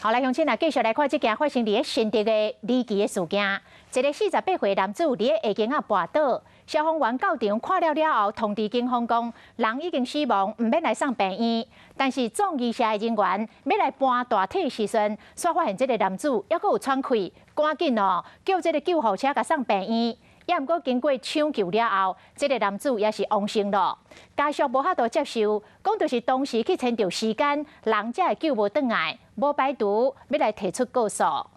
好來，鄉親啊，繼續來看這件發生佇咧新竹的離奇的事件。一个48歲男子佇咧下間仔跋倒，消防員到場看了了後，通知警方講人已經死亡，毋免來送病院。但是葬儀社的人員欲來搬大體的時陣，煞發現這个男子猶閣有喘氣，趕緊哦叫這个救護車共送病院。也毋過經過搶救了後，這个男子也是往生了。家屬無法度接受，講就是當時去遷就時間，人才會救無轉來，無排除欲來提出告訴。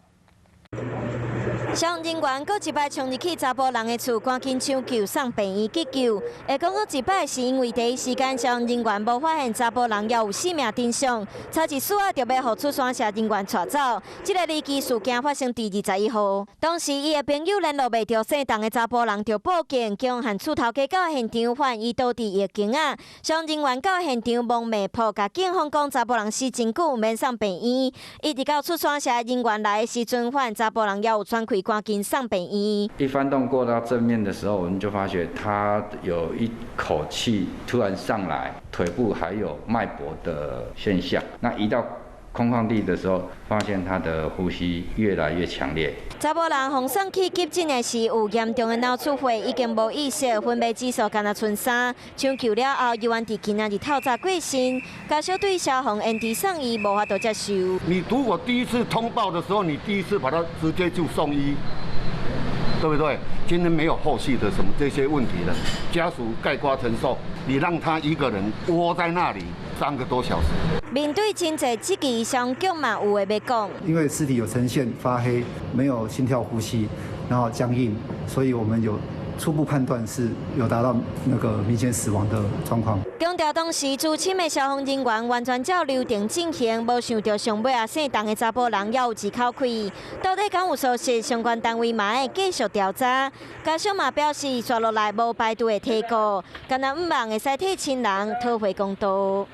消防人員閣一擺衝入去查埔人的厝，趕緊搶救送病院急救。會講閣一擺是因為第一時間消防人員無發現查埔人猶有生命徵象，差一絲仔就欲予出山社人員帶走。這个離奇事件發生佇21號，當時伊的朋友聯絡袂著姓鄧的查埔人，就報警，警方厝頭家到現場發現伊倒佇伊的間仔。消防人員到現場摸脈搏，共警方講查埔人死真久，免送病院。一直到出山社人員來的時陣，發現查埔人猶有喘氣，趕緊送病院。一翻動過到正面的時候，我們就發覺他有一口氣突然上來，腿部還有脈搏的現象。那移到空曠地的時候，發現他的呼吸越來越強烈。查埔人予送去急診的時，有嚴重的腦出血，已經無意識，昏迷指數干焦賰3。搶救了後，猶原佇今仔日透早過身。家屬對消防延遲送醫無法度接受。你如果第一次通報的時候，你第一次把他直接就送醫，對不對？今天沒有後續的什麼這些問題了，家屬概括承受。你讓他一個人窩在那裡3個多小時。面對真濟質疑，消防局嘛有話欲講。因為屍體有呈現發黑，沒有心跳呼吸，然後僵硬，所以我們有初步判斷是有達到那個明顯死亡的狀況。強調當時主審的消防人員完全照流程進行，無想著上尾仔姓鄧的查埔人猶有一口氣。到底敢有屬實？相關單位嘛會繼續調查。家屬嘛表示，紲落來無排除會提告，敢若毋望會使替親人討回公道。